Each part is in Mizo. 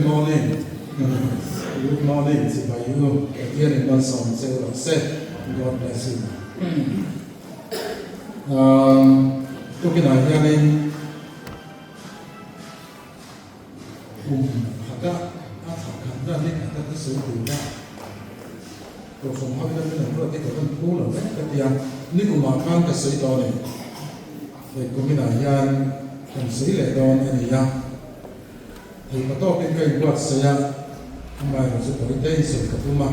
morning. Good morning chibai u Pathian in malsawm che u rawh se. God bless you. Um, tukinah hianin kum khata a thla khatna ni khata thusawi tura kohhran ho hian min an ruat hi ka rawn phu lo vek ka tia nikumah khan ka sawi tawh a ni. Hei kuminah hian kan sawi leh dawn a ni a, thei pa tawkin ka inbuatsaih a, amaherawh chu pawite in sawi ka tum a.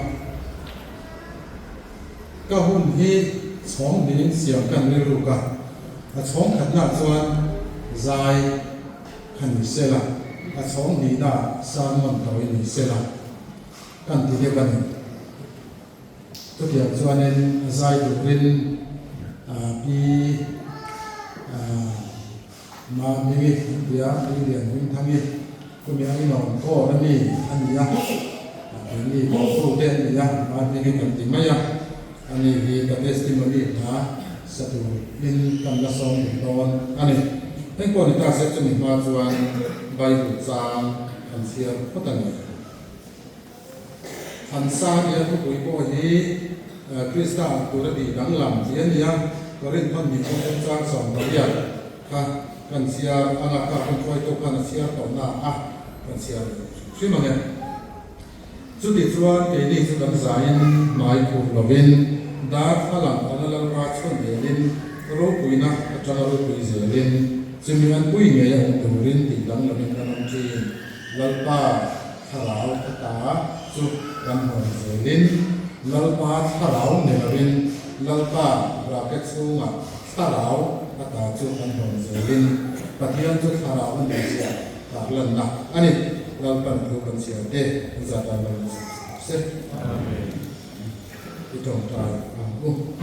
Ka hun hi chhawng hnihin siam kan rilruk a, a chhawng khatnaah chuan zai kha ni sela, a chhawng hnihnaah sermon tawi ni sela kan ti deuh a ni. Chutiang chuanin a zai turin Pi Mahmingi an ti a, Pi Lianhmingthangi chumi a inawm kawr a mi a ni a, keini bawhtute an ni a, Mahmingi kan ti mai a, ani hi ka testimony hla sa turin kan la sawm duh dawn a ni. Heng pawh ni ta se chumi hma chuan Bible chang kan chhiar phawt a ni. Thansa nia thupui pawh hi Krista ang tur a tih danglam tih a ni a, Korinth hman hnih kawng chang 18 kha kan chhiar ang a, kha hun hruaitu khan a chhiar tawh na a kan chhiar leh hrim hrim ang e. Chutichuan keini chu kan zain hmai khuh lovin darthlalang anga Lalpa chhun elin ropuina atanga ropui zelin chumi an pui ngei a awm turin tih danglamin kan awm thin. Lalpa Thlarau ata chu kan hawn zelin Lalpa Thlarau ni loin Lalpa bracket chhungah Thlarau ata chu kan hawn zelin Pathian chu Thlarau a ni ziah tarlanna a ni. Lalpan thu kan chhiar te an zat a lo ni se. Amen. I tawngtai ang u.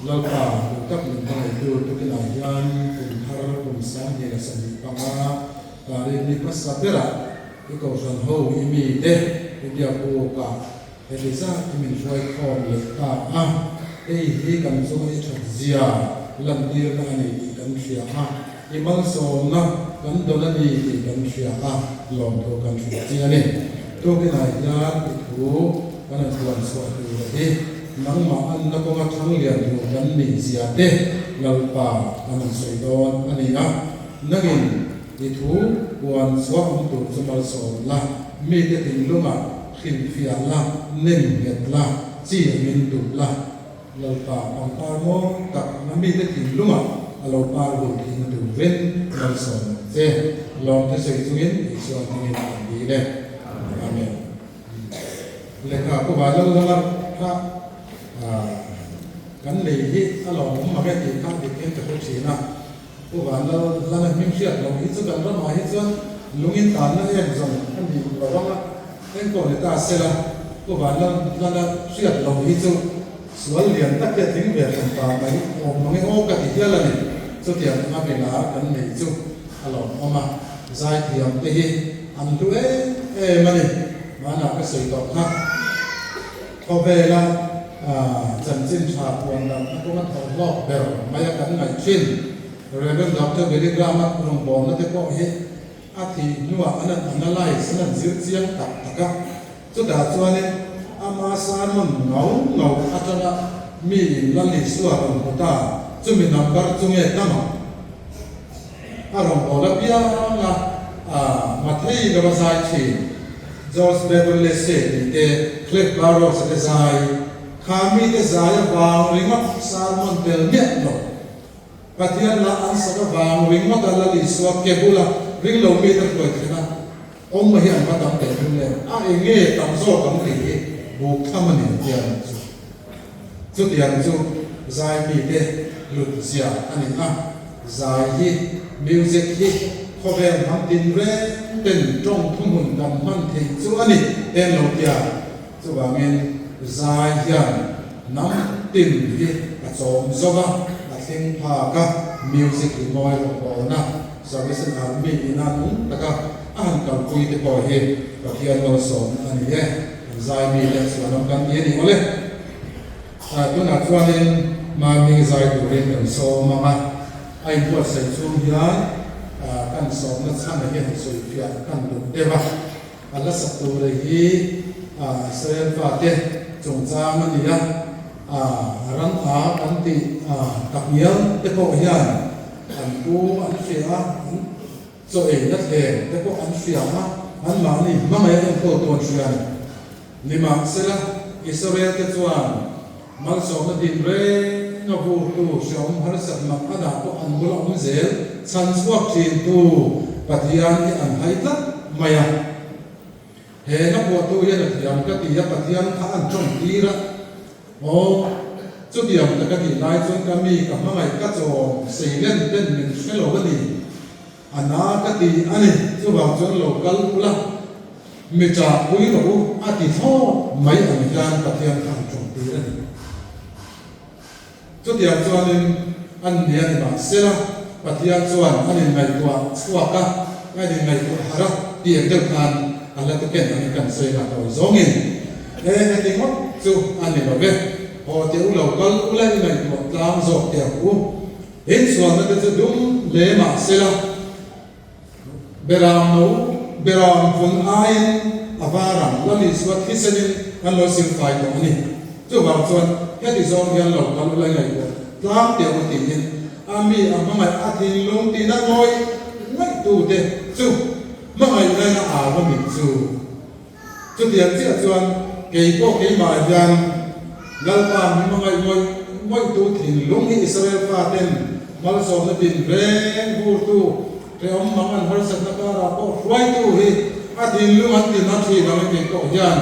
Lalpa, duh tak min hmangaihtu tukinah hian kum thar kum 2025 tarikh ni hmasa berah i kohhran ho i mite i biakbukah heti zat i min hruai khawm leh ta a, hei hi kan chunga i that zia lantirna a ni tih kan hria a, i malsawmna kan dawn a ni tih kan hria a, lawmthu kan hrilh chi a ni. Tukinah hian i thu kan han puan chhuah tur hi nangmah anna kawnga thang lian tur kan nih zia te Lalpa an han sawi dawn a ni a. Nangin i thu puan chhuah awm tur chu malsawm la, mite thinlungah hrilhfiah la, nem nghet la, chi angin duh la. Lalpa pangpar mawi tak na mite thinlungah a lo par hul thihna turin malsawm ang che. Lawmte sawi chungin Isua hmingin kan dil e. Amen. Lehkha Pu Vanlalhlana kha kan lei hi a lawmawm mang e tih kha dik in ka hre thin a. Pu Vanlalhlana hming hriat loh hi chu kan ramah hi chuan lungin tanna em zawng a ni lo ang a, engkaw ni ta sela Pu Vanlalhlana hriat loh hi chu sual lian tak hi a tling ve hran ta mai awm mang e aw ka ti hial a ni. Chutiang anga milar kan nei chu a lawmawm a, zaithiam te hi an hlu em em a ni. Hmanah ka sawi tawh kha. Khawvela chanchin tha puan dan a kawnga thawh hlawk ber mai a kan ngaih thin. Rev. Doctor Billy Graham-a rawngbawlna te pawh hi a thih hnuah an han analyse, an han zir chiang tak tak a. Chutah chuanin ama sermon ngau ngau atanga mi in Lal Isua rawn hmu ta, chumi number chu nge tam ang? A rawngbâwl apianga Mathei lova zai thin George Beverly Shea tih te, Cliff Barrows-a te zai kha mite zai avang ringawt sermon tel miah lo. Pathian lah an sak avang ringawt a Lal Isua ke bula ring lo mite hruai thlen a, awm hi an va tam teh thung le, a eng nge tam zawk ang tih hi buk tham a ni ang tiang chu. Chutiang chu zai mite hlut zia a ni a, zai hi, music hi khawvel hnam tin reng ten tawng thuhmun kan hman theih chu a ni em lo tia, chuvangin zai hian hnam tin hi a chawm zo va, a thleng phak a, music rimawi rawngbawlna Salvation Army ina nung taka a han kalpui te pawh hi Pathian malsawmna a ni e, an zai mite chhuanawm kan ti a ni awle. Tunah chuanin Mami zai turin kan sawm ang a, a inbuatsaih chhung hian. kan sawmna chhan a hian sawifiah kan duh deuh a. A hla sak tur hi Israel fate chungchang a ni a, ran a kan tih takngial te pawh hian an pu an hria a, an chaw ei na thleng te pawh an hria a, anmahni hmangaih a enkawl tu an hria a ni. Nimahsela, Israel te chuan malsawmna din reng a vurtu hrehawm harsat mak a dah pawh an bula awm zel chhan chhuak thintu Pathian hi an hai tlat mai a. He hla phuahtu hian a thiam ka ti a, Pathian kha an tawng tir a. Aw, chutiang ta ka tih lai chuan ka mi ka hmangaih ka chawm sei len ten min hre lo a ni. A na ka ti a ni, chuvang chuan lo kal ula, mi ṭah pui rawh u a ti thlawt mai ang hian Pathian kha an ṭawng tir a ni. Chutiang chuanin an ni a ni mahsela Pathian chuan an inngaihtuah chhuak a, a inngaihtuah harh a ti ang deuh khan a la ti ken ang i kan sawi ngah tawi zawngin e heti ngawt chu a ni lo ve, haw teh u lo kal ula i ngaihtuah tlang zawk teh ang u. Insualna te chu dum hle mah sela, beram no beram vun aiin a var ang, Lal Isua thisenin an lo silfai tawh a ni. Chuvang chuan heti zawng hian lo kal ula ngaihtuah tlang teh u tiin a mi a hmangaih a thinlung tina ngawi ngaihtute chu hmangaihna a au a nih chu. Chutiang chiah chuan kei pawh keimah hian Lalpa mi hmangaih ngawih ngawihtu thinlung hi Israel faten malsawmna din reng vurtu, hrehawm mang an harsatna karah pawh hruaitu hi a thinlung an tina thin ang i kei pawh hian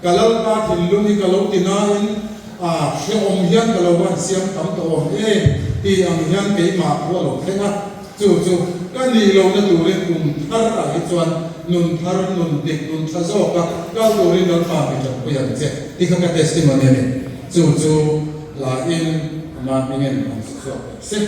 ka Lalpa thinlung hi ka lo tinain a hrehawm hian ka lo van siam tam tawh awm em tih ang hian keimah thu a lo thleng a. Chu chu ka nih lohna turin kum thar ah hi chuan nun thar, nun dik, nun tha zawka kal turin Lalpa mi tanpui ang che tih kha ka testimony a ni. Chu chu hla in ama hmingin an sa chhuak vek se.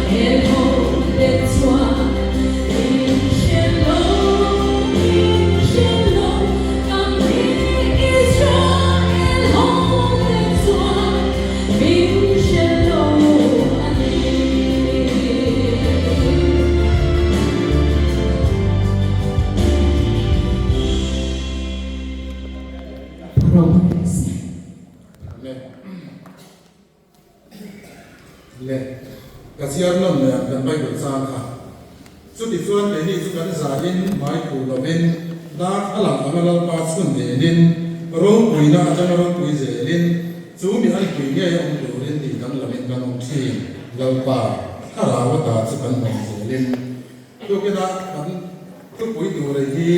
Amen. Le, ka chhiar nawn leh ang kan Bible chang kha. Chutichuan keini chu kan zain hmai khuh lovin dar thlalang anga Lalpa chhun enin ropuina atanga ropui zelin chu mi an pui ngei a awm turin tih danglamin kan awm thin. Lalpa thlarau ata chu kan hmang zelin tukin a kan thupui tur hi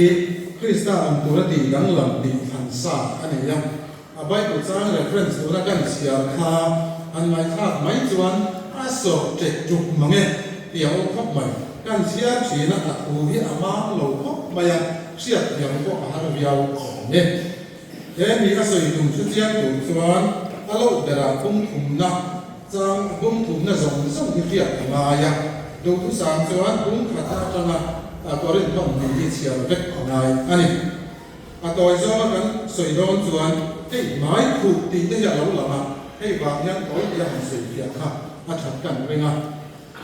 Krista awm tura tih danglam tih thlan sa a ni a. A Bible chang reference tuna kan chhiar kha han ngaihthlak mai chuan a sawr ṭek ṭuk mang e tih a awm khawp mai. Kan chhiar ṭhin a, a thu hi a mam lo khawp mai a, hriat thiam pawh a har viau awm e. He mi a sawi tum thu chiang tur chuan a loh berah pumthumna chang pumthumna zawng zawng hi hriat a ngai a, duhthusam chuan pumkhatna aṭanga Korinth hlawm hnih hi chhiar vek a ngai a ni. A tawi zawnga kan sawi dawn chuan hei hmai khuh tih te hi a lo lang a, hei vang hian tawi tia han sawi fiah kha a that kan ring a.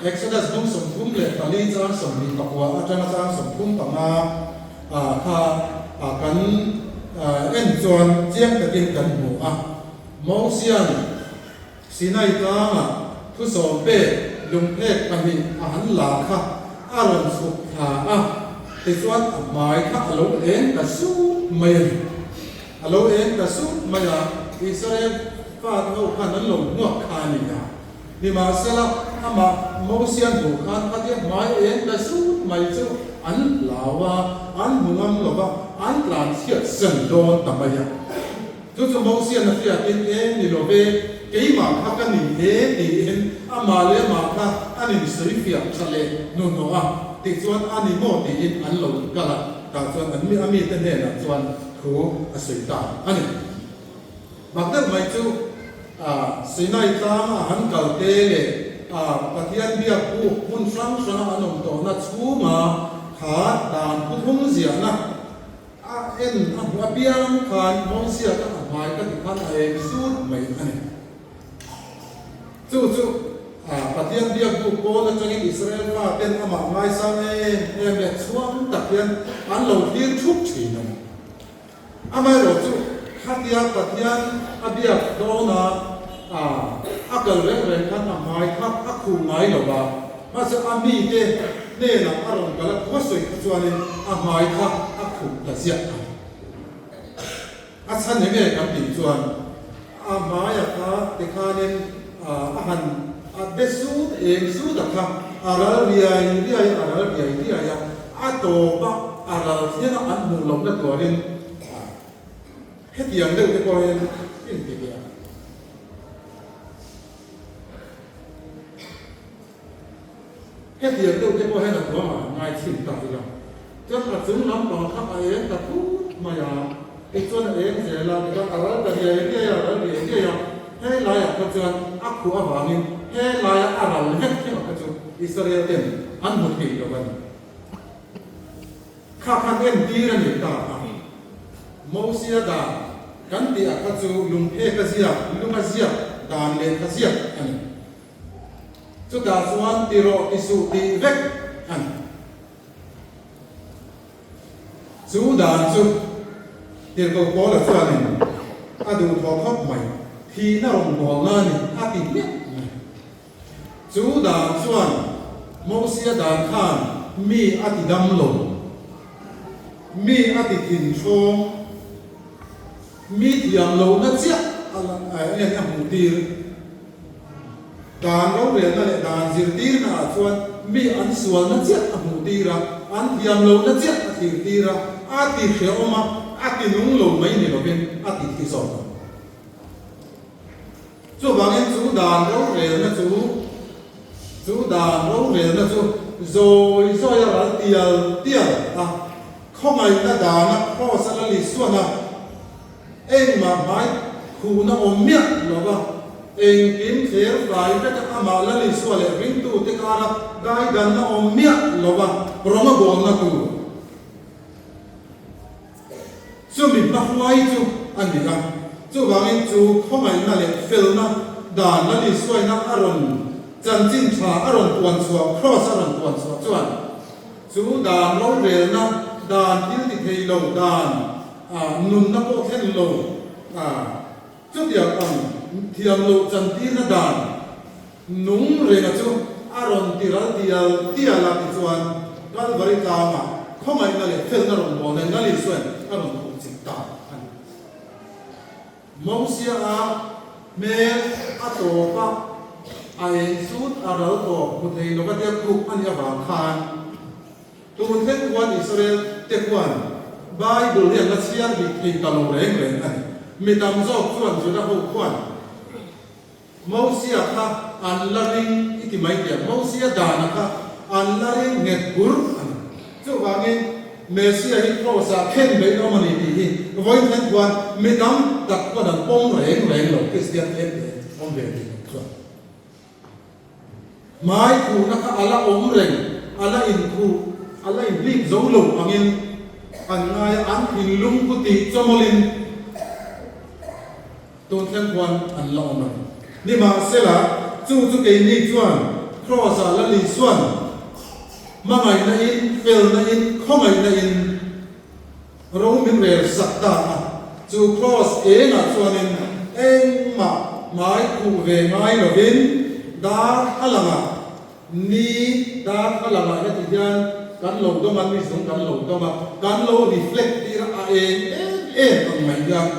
Exodus hnung 34 chang 29 atanga chang 35 kha kan en chuan chiang takin kan hmu a. Mosian Sinai tlangah thusawm pek lungphek pahnih a han la kha a rawn chhuk thla a, tichuan a hmai kha a lo eng ta sut mai a ni. A lo eng ta sut mai a, Israel fate ho khan an lo hmuak kha a ni a. Nimahsela, amah Mosian hmuh khan khatia hmai eng ta sut mai chu an hlau a, an hmu ngam lo va, an tlan chhiat sen dawn ta mai a. Chu chu Mosian a hriatin, Eng ni lo ve, keimah kha ka ni e, tiin amah leh amah kha an insawifiah tha leh hnuhnawh a, tichuan a ni maw tiin an lo kal a, tah chuan an mi a mite hnenah chuan thu a sawi ta a ni. Mak deuh mai chu Sinai tlanga a han kal te leh Pathian biak buk hmun hrang hranga an awm tawhna chhunga kha dan thuthlung ziahna, A en a hmuh apiang khan Mosia ka a hmai ka ti khan a eng sut mai a ni. Chu chu Pathian biak buk pawn atangin Israel fa ten amah ngaisang em em leh chhuang tak hian an lo thlir thup thin a ni. Amaherawh chu khatia Pathian a biak dawna a kal reng reng khan a hmai kha a khuh ngai lo va. Mahse a mite hnenah a rawn kal a, thu a sawi kha chuanin a hmai kha a khuh ta ziah a. A chhan eng nge kan tih chuan a hmaia kha tikhanin a han a be sut eng sut a kha a ral riai riai a, a ral riai riai a, a tawp a, a ral thlenga an hmuh lohna tuarin hetiang deuh te pawh hian inti leh a. Hetiang deuh te pawh hian a tuamah an ngai chhin ta ila. Chuan a chung lampang kha a eng ta phut mai a, tichuan a eng zel a, tichuan a ral ta riai riai a, a ral riai riai a, he laiah kha chuan a khuh avangin he laia a ral vek thlengah kha chu Israel ten an hmu thei lo a ni. Kha khan entir a nei ta a. Mosia dan kan tih ah kha chu lungphek a ziak, lung a ziak dan lehkha ziak a ni. Chutah chuan ti rawh ti suh tih vek a ni. Chu dan chu Tirhkoh Paula chuanin a duhthawh khawp mai, thihna rawngbawlna a ni a ti hmiah mai. Chu dan chuan Mosia dan khan mi a ti dam lo, mi a ti thinhrawng, mi thiam lohna chiah a en a hmuh tir. Dan rorelna leh dan zirtirna ah chuan mi an sualna chiah a hmuh tir a, an thiam lohna chiah a thlir tir a, a ti hrehawm a, a ti nung lo mai ni lovin a ti thi zawk ang. Chuvangin chu dan rorelna chu chu dan rorelna chu zawi zawi a ral tial tial a, khawngaihna dana Kraws a la lisuan a, engmah hmai khuhna awm miah lo va, engkim thler fai veka amah la lisua leh ringtute kha. kara daidanna awm miah lova rawng a bawlna tur chumi hmahruai chu a ni a. Chuvangin chu khawngaihna leh felna dan Lal Isuaina a rawn chanchin tha a rawn puan chhuah, Kraws a rawn puan chhuah chuan chu dan rorelna dan thil ti thei lo dan nunna pawh thlen lo Chutiang ang thiam loh chantirna dan nung renga chu a rawn ti ral tial tial a tichuan Kalvari tlangah khawngaihna leh felna rawn bawl nen Lal Isuain a rawn khuh chik ta a ni. Mosia a hmel a tawp a, a eng chut a ral tawp hmu thei lova tia khuh a nih avang khan, Tun thleng khuan Israel te khuan Bible hi an la chhiar bik thei ta lo reng reng a ni. Mi tam zawk chuan Juda ho khuan Mosia kha an la ring i ti mai teh ang. Mosia dana kha an la ring nghet bur a ni. Chuvangin Messia hi Kraws ah khen beih awm a ni tih hi vawiin thleng khuan mi tam tak khuan an pawm reng reng lo, Kristian tlem te awm ve tih loh chuan. Hmai khuhna kha a la awm reng, a la inkhuh, a la inhlip zo lo angin an ngai a, an thinlung khu tih chawmawlin tun thleng khuan an la awm a ni. Nimahsela, chu chu keini chuan Kraws-ah Lal Isua'n hmangaihna in, felna in, khawngaihna in, Ro min rel sak ta a, chu Kraws engah chuanin engmah hmai khuh ve ngai lovin dar a lang a, ni dar a lang ah heti hian kan lo dawng a, ni zung kan lo dawng a, kan lo reflect tir a, a eng em em ang mai hian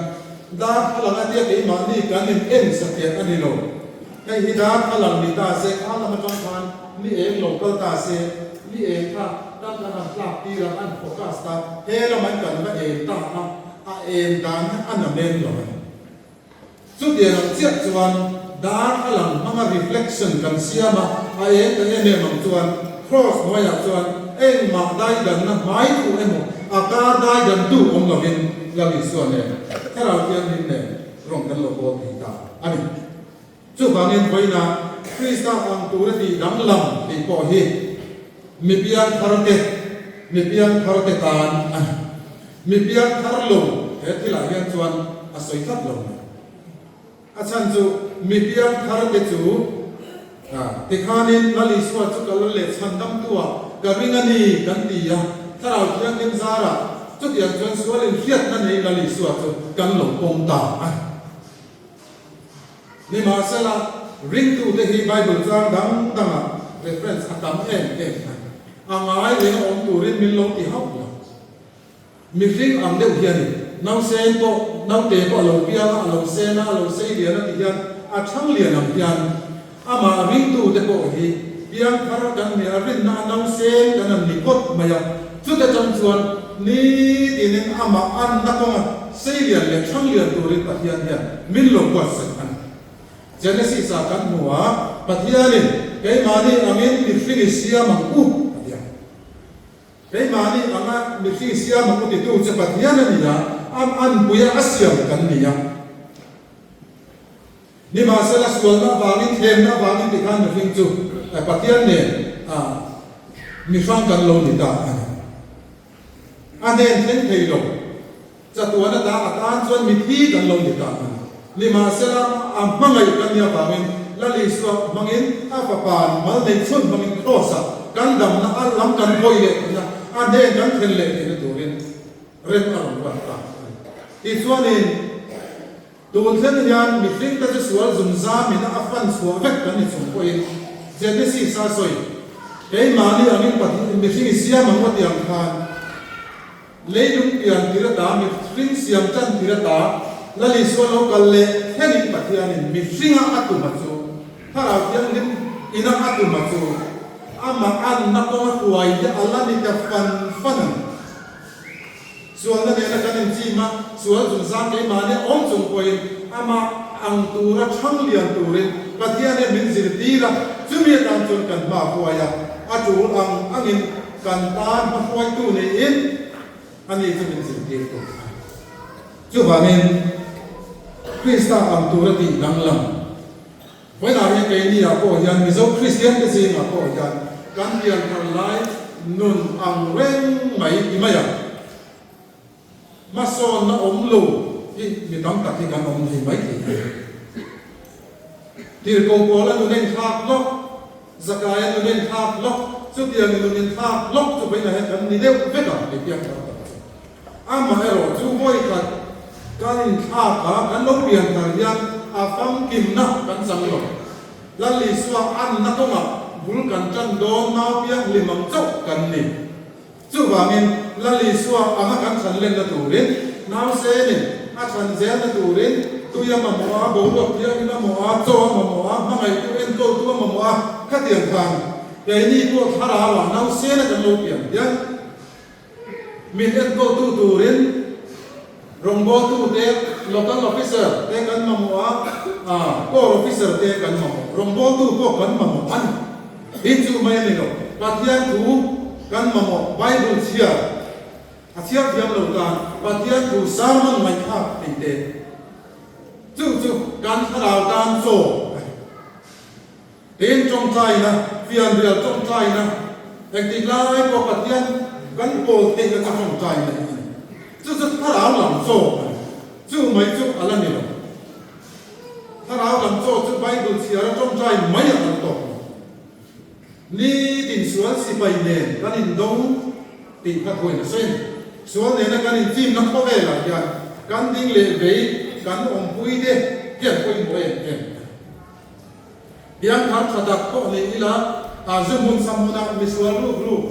dar a lang a tia keimahni kan in en satliah a ni lo. Hei hi dar a lang ni ta se, kha lam atang khan ni eng lo kal ta se, ni eng kha kan kan han tlak tir a, an focus ta, he lam an kan va en ta a, a en dan hi a na men lo a ni. Chutiang ang chiah chuan dar a lang hmanga reflection kan siam a, a eng ta em em ang chuan cross hnuaiah chuan engmah daidanna hmai thuh emaw a kar daidan tu awm lovin Lal Isua nen Thlarau Thianghlim nen rawn kan lo bawl thei ta a ni. Chuvangin vawiina Krista ang tura tih danglam tih pawh hi mi piang tharte, mi piang tharte tan a ni. Mi piang thar lo he thilah hian chuan a sawi tlat lo mai. A chhan chu mi piang tharte chu tikhanin Lal Isua chu ka lal leh chhandamtua ka ring a ni kan ti a, Thlarau Thianghlim zarah chutiang chuan sual inhriatna nei Lal Isua chu kan lo pawm ta a ni. Nimahsela, ringtute hi Bible chang dang dangah reference a tam em em a ni. A ngai reng a awm turin min lo ti hauh lo. Mihring ang deuh hi a ni. Nausen pawh, naute pawh a lo piang a, a lo sen a, a lo sei lian a tih hian a thang lian ang hian amah ringtute pawh hi piang thar kan nia, rinna a nausen kan an ni phawt mai a. Chuta chang chuan nitinin amah anna kawnga sei lian leh thang lian turin Pathian hian min lo buatsaih a ni. Genesis-ah kan hmu a, Pathianin keimahni angin mihring i siam ang u a ti a. Keimahni anga mihring siam ang u titu che Pathian a ni a, a anpuia a siam kan ni a. Nimahsela sualna avangin, thlemna avangin tikhan mihring chu Pathian nen mihrang kan lo ni ta a ni. A hnen thleng thei lo, chatuan ata a tan chuan mithi kan lo ni ta a ni. Nimahsela a hmangaih kan nih avangin Lal Isua hmangin a Fapa mal neih chhun hmangin Kraws-ah kan damna a lam kan hawi leh theihna, a hnen kan thlen leh theihna turin rem a rawn ruat ta a ni. Tichuanin. Tun thleng hian mihringte chu sual zungzam ina a fan chhuah vek kan ni chung pawhin Genesis a sawi, Keimahni angin Pathian mihring i siam ang aw tih ang khan leilung pian tir ata mihring siam tan tir ata Lal Isua lo kal leh thlengin Pathianin mihringa a tuma chu Thlarau Thianghlim ina a tuma chu amah anna kawnga hruai hi a la ni ta fan fan a ni. Sualna nena kan inchim a, sual zungzang keimahni a awm chung pawhin amah ang tura thang lian turin Pathian hian min zirtir a, chumi atang chuan kan hma hruai a, a tul ang angin kan tan hmahruaitu niin ani chu min zirtir tur a ni. Chuvangin, Krista ang tura tih danglam. Vawiinah hian keini-ah pawh hian Mizo Kristian-te zingah pawh hian kan pianthar lai nun ang reng mai ti mai ang. Hmasawnna awm lo hi mi tam tak hi kan awm thei mai thei a ni. Tirhkoh Paula nun en thlak lawk, Zakaia nun en thlak lawk, chutiang nun en thlak lawk chu vawiinah hian kan ni deuh vek ang ti pianthar tak chu. Amaherawh chu vawikhat kan inthlak a, kan lo pianthar hian a famkimna kan chang lo. Lal Isua anna kawngah bul kan tan dawn nau pianghlim ang chauh kan ni. Chuvangin, Lal Isua anga kan chhan lenna turin, nausenin a chhan zelna turin, tui a mamawh a, boruak thianghlim a mamawh a, chaw a mamawh a, hmangaihtu enkawltu a mamawh a, khatiang khan keini pawh thlarauah nausena kan lo pian hian min enkawltu turin rawngbawltute, local officer te kan mamawh a, corps officer te kan mamawh, rawngbawltu pawh kan mamawh a ni. Hi chu mai a ni lo. Pathian thu kan mamawh Bible chhiar a chhiar thiam lo tan Pathian thu sermon ngaihthlak thei te chu chu kan thlarau tan chaw a ni. Tin tawngtaina, fianrial tawngtaina, engtik lai pawh Pathian kan pawl theihna chu tawngtaina hi a ni. Chu chu thlarau lam chaw a ni. Chu mai chu a la ni lo. Thlarau lam chaw chu Bible chhiar a tawngtai mai a kan tawk lo. Nitin sual sipai nen kan indawng tih kha thuain a sawi a ni. Sual nena kan inchimna khawvelah hian kan ding leh vei kan awmpui te hian pawimawh em em a ni. Piangthar tha tak pawh ni ila a zu hmun sam hmunah misual ruk ruk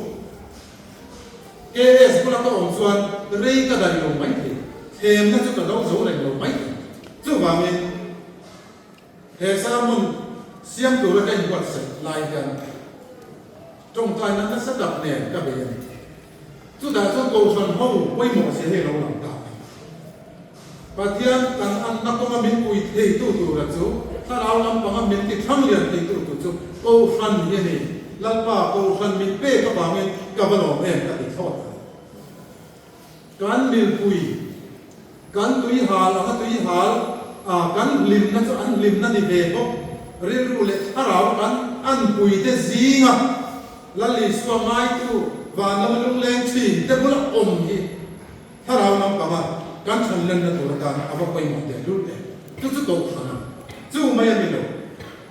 KS bula ka awm chuan rei ka daih lo mai thei, thlemna chu ka do zo reng lo mai thei. Chuvangin he sermon siam tura ka inbuatsaih lai hian tawngtaina nasa tak nen ka bei a ni. Chutah chuan Kohhran ho pawimawh zia hi a lo lang ta a ni. Pathian kan anna kawnga min pui theitu tura chu, thlarau lampanga min ti thlang lian theitu tur chu Kohhran hi a ni. Lalpa, Kohhran min pek avangin ka va lawm em ka ti thlawt a ni. Kan milpui, kan tui hal anga tui hal a kan hlimna chu an hlimna ni ve bawk. Rilru leh thlarau kan anpuite zinga Lal Isua ngaitu van lama lungleng thin te bula awm hi Thlarau lampanga kan chhan lenna tur atan a va pawimawh teh lul em? Chu chu kohhran a ni. Chu mai a ni lo.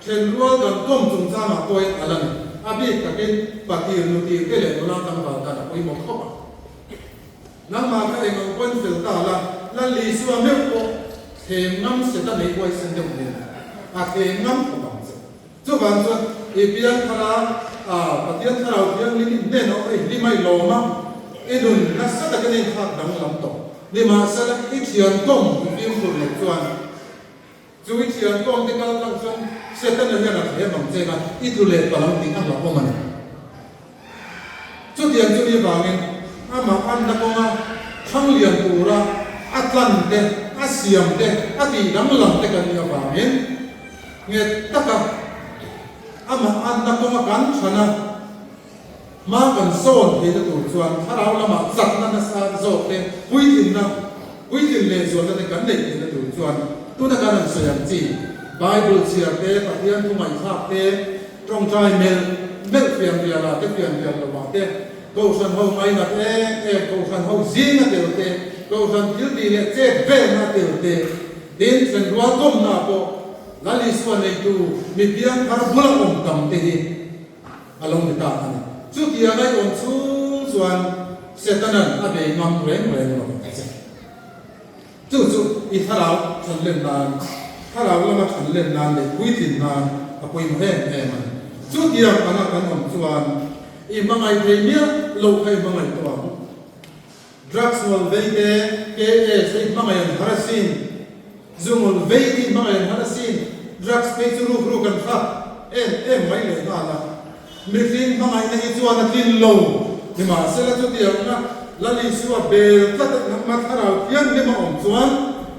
Thenrual kan kawm chungchangah pawhin a la ni. A bik takin patir, nutir te leh nula tlangval tan a pawimawh khawp ang. Nangmah kha eng ang pawn fel ta la, Lal Isua meuh pawh thlem ngam set a nei huaisen deuh nen a thlem ngam khawp ang che. Chuvang chuan i piang thar a, Pathian Thlarau Thianghlim i hnen a awm a, i hlim a, i lawm a, i nun nasa takin a inthlak danglam tawh. Nimahsela, i thiankawm i fimkhur loh chuan chu i thiankawm te kal tlang chuan Setana hian a thlem ang che kha i tlu leh palh ang tih a hlauhawm a ni. Chutiang chu ni vangin amah anna kawnga thlang lian tura a tlan te, a siam te, a tih danglam te kan nih avangin, Nghet taka amah anna kawnga kan chhan a, hma kan sawn theihna tur chuan thlarau lamah chakna nasa zawk te, puitlinna, puitlin leh zualna te kan neih theihna tur chuan tuna kan rawn sawi ang chi, Bible chhiar te, Pathian thu ngaihthlak te, tawngtai melh melh fianrialah te, fianrial lovah te, Kohhran ho ngainat em em, Kohhran ho zinga tel te, Kohhran thil tih leh chet velna tel te, tin thlenrual kawmna pawh Lal Isua neitu mi piangthar bula awm tam te hi a lo ni ta a ni. Chutiang a i awm chhung chuan Setanan a bei ngam reng reng lo a che. Chu chu i thlarau than len nan, thlarau lama than len nan leh puitlin nan a pawimawh em em a ni. Chutiang anga kan awm chuan i hmangaih thei miah loh kha i hmangaih tawh ang. Drugs ngawlh vei te, KS te i hmangaih an har asin. Zu ngawlh vei te i hmangaih an har asin. Drugs phei chu ruk ruk an hrat em em mai leh nghal a. Mihring hmangaihna hi chuan a tlin lo. Nimahsela chutiangna Lal Isua bel tlat a nangmah thlarau thianghlim a awm chuan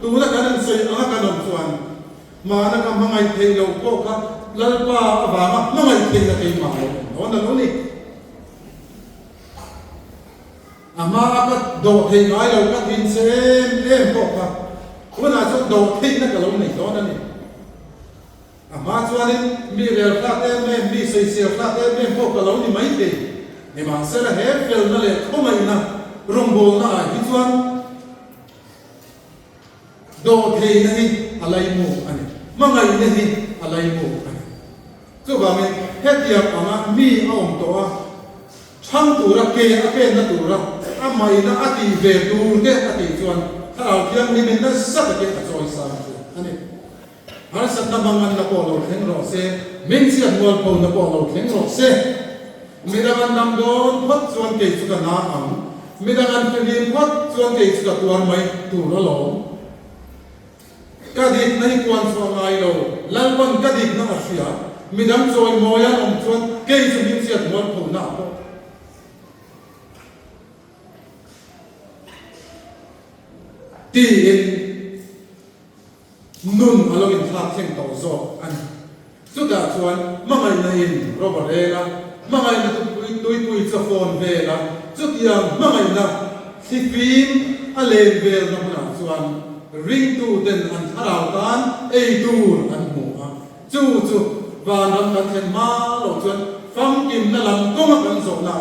tuna kan insawi anga kan awm chuan hmana ka hmangaih theih loh pawh kha Lalpa avanga hmangaih theihna keimah lo awm dawn a lo ni. A hma a ka dawh theih ngai lo ka thin che em em pawh kha hunah chuan dawh theihna ka lo nei dawn a ni. A hma chuanin mi rel hlat em em, mi sawisel hlat em em pawh ka lo ni mai thei. Nimahsela he felna leh khawngaihna rawngbawlna ah hi chuan dawhtheihna hi a laimu a ni, hmangaihna hi a laimu a ni. Chuvangin hetiang anga mi a awm tawh a, Chhang tura ke a penna tura a maina a tih ve tur te a tih chuan Thlarau Thianghlimin nasa takin a chawi sang thin a ni. Harsatna manganna pawh lo thleng rawh se, hmingchhiat mualphona pawh lo thleng rawh se. Midang an dam dawn phawt chuan kei chu ka na ang, midang an fihlim phawt chuan kei chu ka tuar mai tur alawm. Ka dikna hi puan chhuah ngai lo, Lalpan ka dikna a hria, midang chawi mawi an awm chuan kei chu hmingchhiat mualphona ah pawh tiin nun a lo inthlak thleng tawh zawk a ni. Chutah chuan hmangaihna in ro a rel a, hmangaihna tuipui chu a fawn vel a, chutiang hmangaihna thlifim a len velna hmunah chuan ringtuten an thlarau tan ei tur an hmu a, chu chu vanram kan thlen hma loh chuan famkimna lam kawnga kan zawhna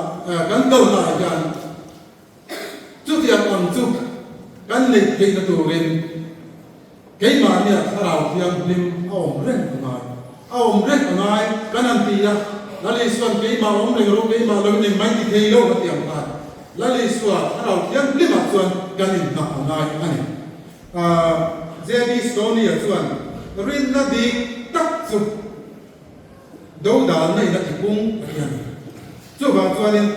kan kalnaah hian Chutiang ang chu kan neih theihna turin keimahnia Thlarau Thianghlim a awm reng a ngai. A awm reng a ngai kan han ti a, Lal Isua'n keimah awm reng rawh, keimah lo in engmah in ti thei lo a ti ang khan Lal Isua Thlarau Thianghlimah chuan kan inhnah a ngai a ni. JB Stoney-a chuan rinna dik tak chu Dodalna in a ti pung a ti a ni. Chuvang chuanin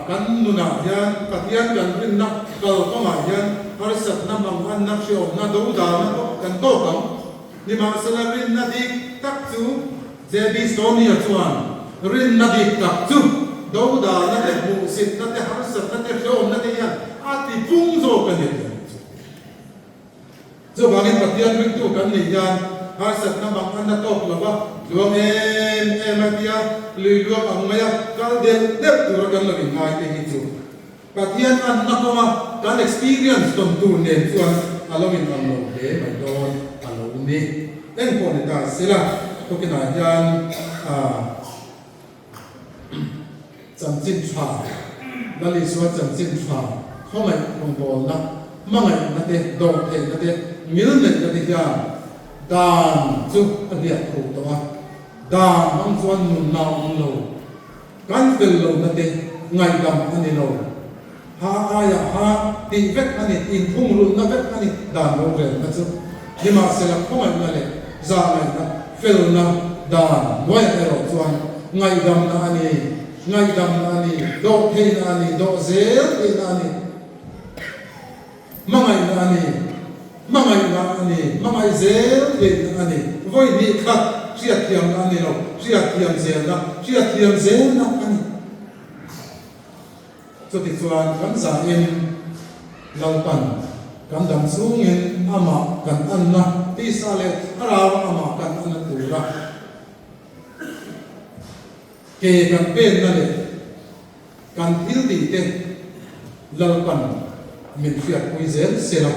kan nunah hian Pathian kan rinna kalkawngah hian harsatna, manganna, hriawmna, dodalna pawh kan tawk ang. Nimahsela rinna dik tak chu JB Stoney-a chuan rinna dik tak chu dodalna te, hmuhsitna te, harsatna te, hriawmna te hian a ti pung zawk a ni a ti a nih chu. Chuvangin Pathian ringtu kan nih hian harsatna mang an la tawk lo va, tluang em em a tia lui luang ang maia kal delh delh tura kan lo inngai te hi chu Pathian anna kawnga kan experience tawn tur nen chuan a lo inang lo hle mai dawn a lo ni. Engpawh ni ta sela, tukinah hian ah. Chanchin tha, Lal Isua chanchin tha, khawngaih rawngbawlna, hmangaihna te, dawhtheihna te, ngilneihna te hian dan chu a hliah khuh tawh a. Dan hmang chuan nunna a awm lo. Kan fel lohna te ngaihdam a ni lo. Ha aiah ha tih vek a ni, inthungrulhna vek a ni dan rorelna chu. Nimahsela khawngaihna leh zahngaihna, felna dan hnuaiah erawh chuan ngaihdamna a ni, ngaihdamna a ni, dawhtheihna a ni, dawh zel theihna a ni, hmangaihna a ni, hmangaihna a ni, hmangaih zel theihna a ni, vawi hnih khat hriatthiamna a ni lo, hriatthiam zelna, hriatthiam zelna a ni. Chutichuan kan zahin Lalpan kan dam chungin amah kan anna tisa leh thlarau amah kan anna tura ke kan penna leh kan thil tihte Lalpan min hriatpui zel sela,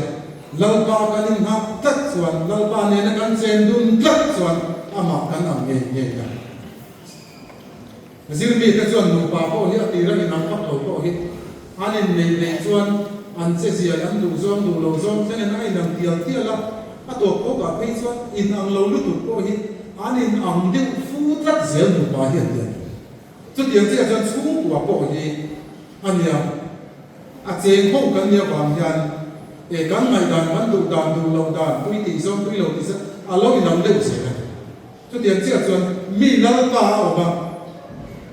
Lalpa kan inghak tlat chuan, Lalpa nena kan chen dun tlat chuan amah kan ang ngei ngei a. Zirmite chuan nupa pawh hi a tira inang vak lo pawh hi an inneih neih chuan an che zial an duh zawng duh lo zawng thlengin a inang tial tial a, a tawp khawkah phei chuan inang lo lutuk pawh hi an inang deuh fu tlat zel nupa hi an ti a ni. Chutiang chiah chuan chhungkua pawh hi a nia, a cheng ho kan nia vang hian e kan ngaihdan kan duh dan duh loh dan tui tih zawng tui lo tih zawng a lo inang deuh zel a ni. Chutiang chiah chuan mi Lalpa a awm a,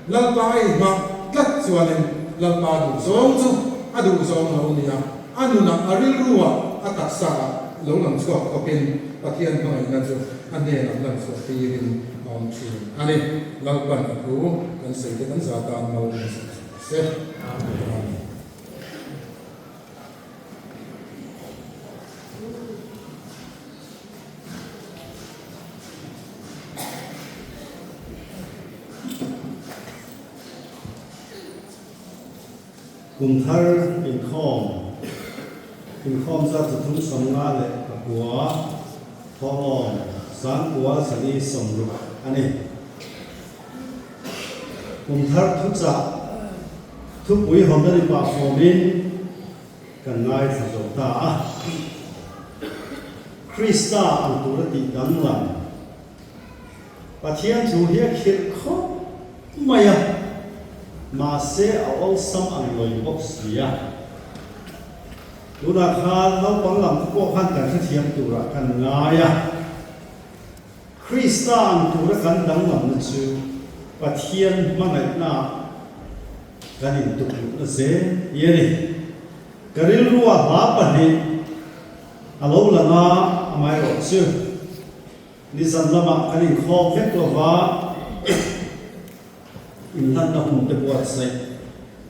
Lalpa a inhmang tlat chuanin Lalpa duhzawng chu a duhzawng lo nia, a nunah, a rilruah, a taksaah lo lang chhuak khawpin Pathian hmangaihna chu a hnenah lan chhuah tirin a awm thin a ni. Lalpan a thu kan sawi te kan za tan mal min sawm sak se. Amen. Kum thar inkhawm, Inkhawm 139 thawhlawm. 9460 a ni. Kum thar thuchah thupui hawnna ni pah fawmin kan ngaithla zo ta a. Krista ang tura tih danglam Pathian thu hi a khirh khawp mai a, mahse a awlsam ang lawi bawk si a. Tunah khan naupang lam te pawh khan kan hrethiam turah kan ngai a. Krista ang tura kan danglamna chu Pathian hmangaihnaah kan intukluhna zel hi a ni. Ka rilruah hla pahnih a lo lang a, amaherawhchu Nizan lamah kan inkhawm vek lo va, inhlanna hun te buatsaih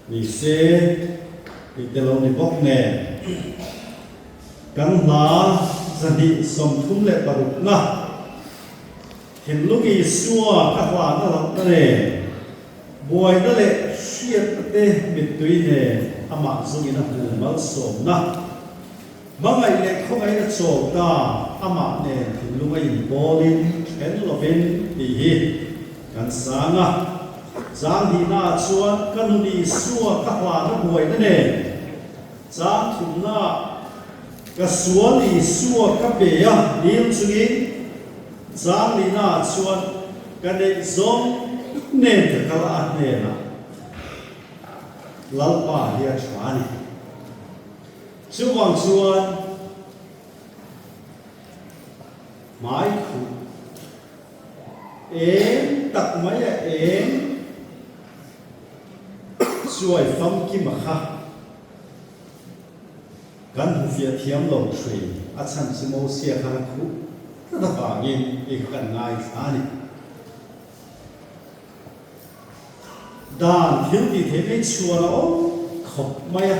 ni se tih te lo ni bawk nen, kan hla 236na Thinlung Isua ka hlahna lohna nen, buaina leh hriatna te mittui nen amah zungin a hmu malsawmna. Hmangaih leh khawngaih a chawl ta, amah nen thinlung a inbawlin then lovin tih hi kan sang a. Chang hnihnaah chuan ka nun Isua ka hlana buaina nen, chang thumnaah ka sual Isua ka pe a dil chungin, chang lihnaah chuan ka neih zawng nen ka kal a hnenah Lalpa hi a tha a ni. Chuvang chuan hmai khuh eng tak mai a eng chuai famkim a kha kan hmu fiah thiam lo thin a chhan chu Mosia khan a khuh tlat avangin hei kha kan ngaithla a ni. Dan thil tih theih mai chhuan a awm khawp mai a,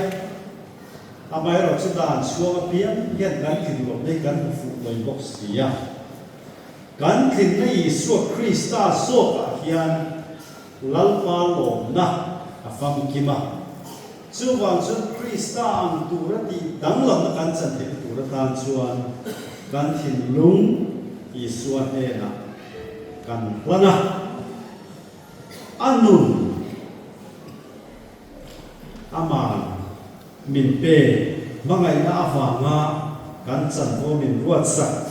amaherawh chu dan chhuang apiang hian kan tlin loh hi kan hmu fuh mai bawk si a. Kan tlinna Isua Krista zawkah hian Lalpa lawmna a famkim a, chuvang chuan Krista ang tura tih danglamna kan chan theihna tur atan chuan kan thinlung Isua hnenah kan hlan a. A nun aman min pe hmangaihna avanga kan chanvo min ruatsak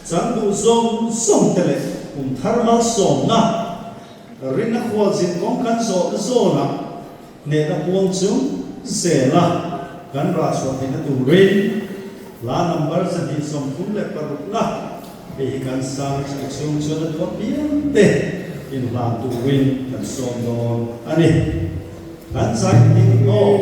chang duh zawng zawng te leh kum thar malsawmna rinna khualzin kawng kan zawhna zawnah hnehna puang chung zela kan rah chhuah theihna turin hla number 236na Hei hi kan sang chhung chhung chuan a duah piang te inhlan turin kan sawm dawn a ni. Kan zai ding aw.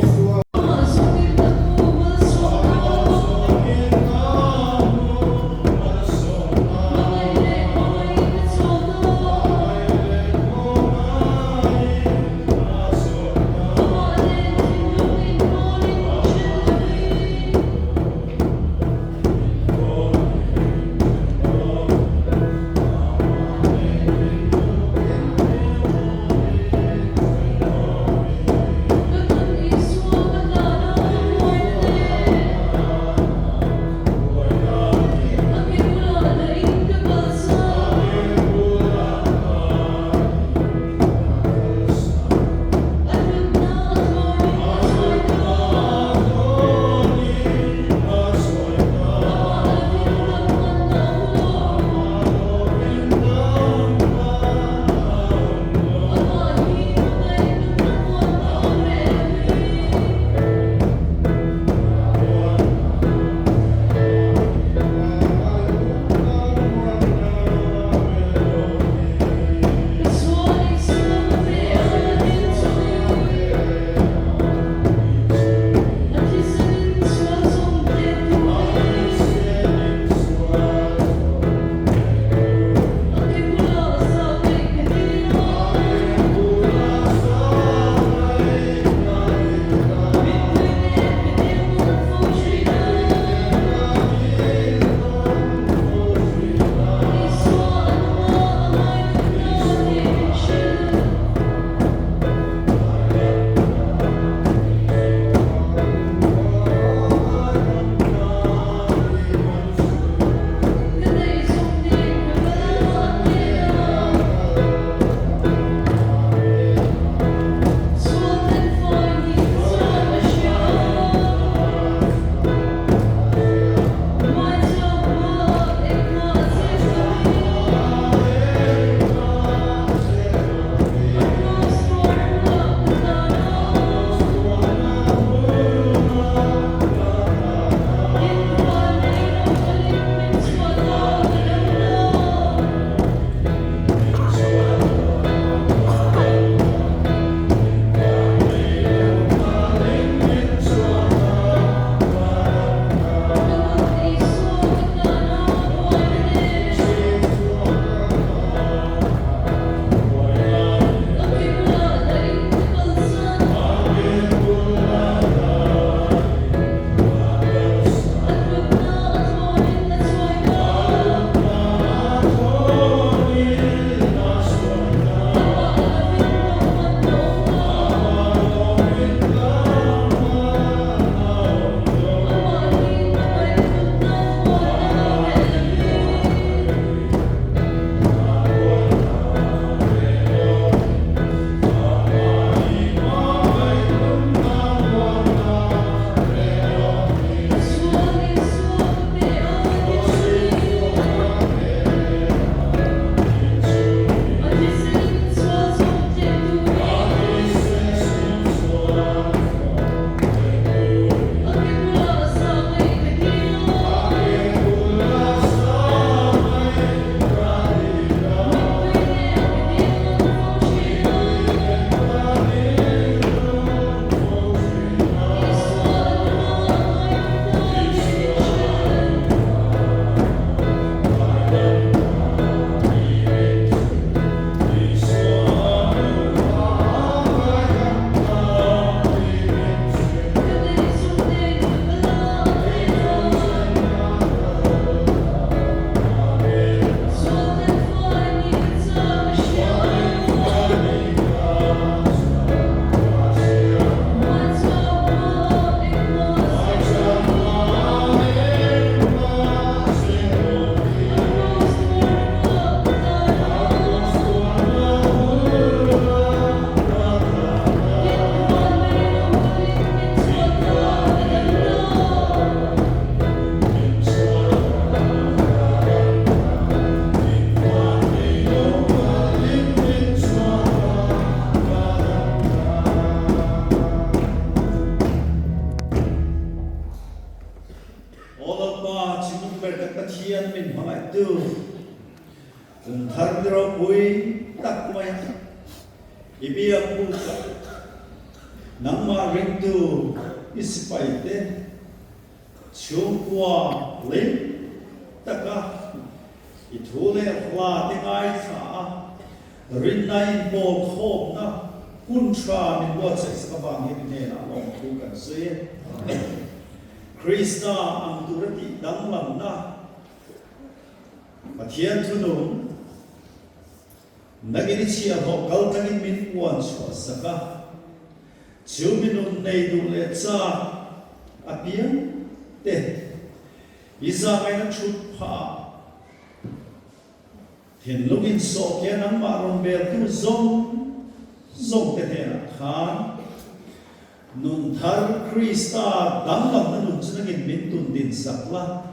I biak bukah nangmah ringtu i sipaite chhungkua hlim taka i thu leh hla te ngaithla a, rinna inpawl khawmna hun tha min buatsaihsak avang hian i hnenah lawmthu kan sawi e. Krista ang tura tih danglamna Pathian thunung nangin i chhiahhlawh kal tlangin min puan chhuah sak a, chu minun nei duh leh chak apiang te i zahngaihna thut phah ah thinlung insawh khian nangmah rawn beltu zawng zawng te hnenah khan Nun thar Krista danglamna nun chu nangin min tun din sak la.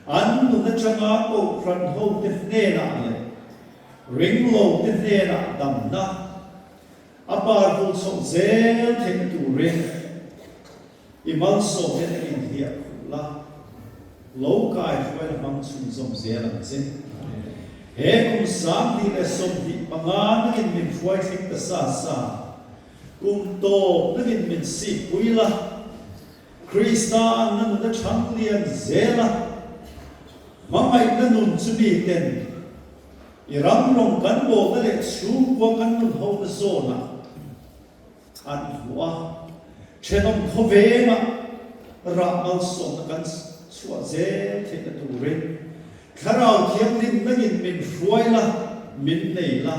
An nun atanga kohhran hote hnenah leh ringlote hnenah damna a parvul chhoh zel theihna turin i malsawmte nangin hliah khuh la, lo kai hruaina hmang chhunzawm zel ang che. He kum 2025 nangin min hruai thleng ta sa sa. Kum tawp nakin min sikpui la, Krista an na nun a chhang lian zel a, hmangaihna nun chu mi ten i ram rawng kan bawlna leh chhungkua kan nun hona zawnah an hmu a, thenawm khawvengah rah malsawmna kan chhuah zel theihna turin Thlarau Thianghlim nangin min hruai la, min nei la,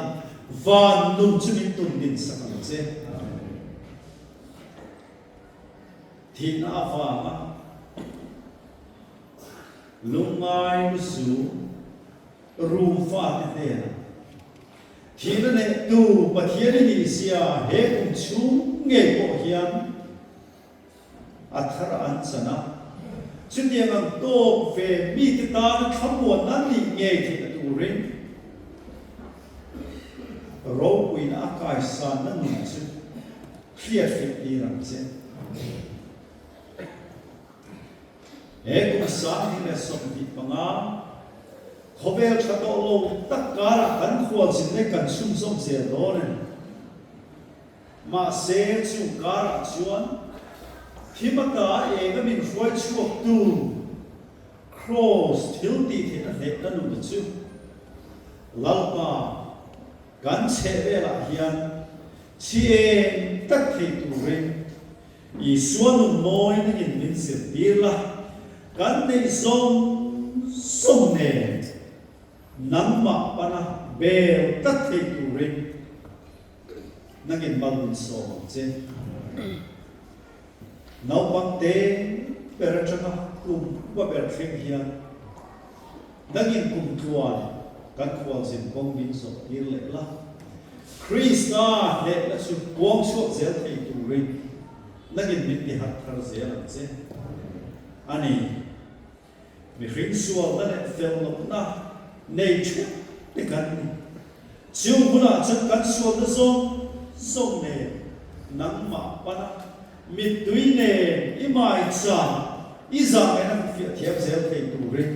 van nun chu min tun din sak ang che. Thihna avanga lungngai luzu rum fate hnenah thihna nehtu Pathian i nih zia he kum chhung ngei pawh hian A thar an chan a, chutiang ang tawk ve mite tana thlamuanna nih ngei theihna turin ropuina a kaisanna nun chu hriatfiah tir ang che. He kum 2025 khawvel tha tawh lo tak karah kan khualzin leh kan chhunzawm zel dawn a ni. Mahse, chung karah chuan thim ata enga min hruai chhuaktu Kraws thil tih theihna hlehna nun chu Lalpa kan chheh velah hian chhi eng tak thei turin Isua nun mawi nangin min zirtir la, kan neih zawng zawng nen nangmah pana bel tak thei turin Nangin mal min sawm ang che. Naupang te ber atanga kum upa ber thleng hian nangin kum tluan kan khualzin kawng min zawh tir leh la. Krista hnehna chu puang chhuak zel thei turin nangin min ti harh thar zel ang che. A ni. Mihring sualna leh fel lohna nei theuh te kan ni. Chung hunah chuan kan sualna zawng zawng nen nangmah pana mittui nen i maicha i zahngaihna hmu fiah thiam zel thei turin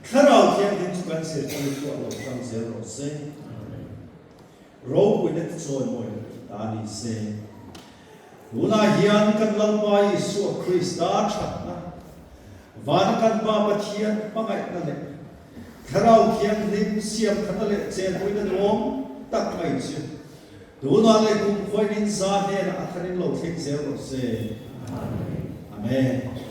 Thlarau Thianghlim chu kan zirtir thuah lo tang zel rawh se. Ropuina tichawimawi loh hi ta ni se. Tunah hian kan Lalpa Isua Krista thatna, vana kan Pa Pathian hmangaihna leh Thlarau Thianghlim siamthatna leh chenpuina nuam tak mai chu tunah leh kumkhuain in za hnenah a tharin lo thleng zel rawh se. Amen.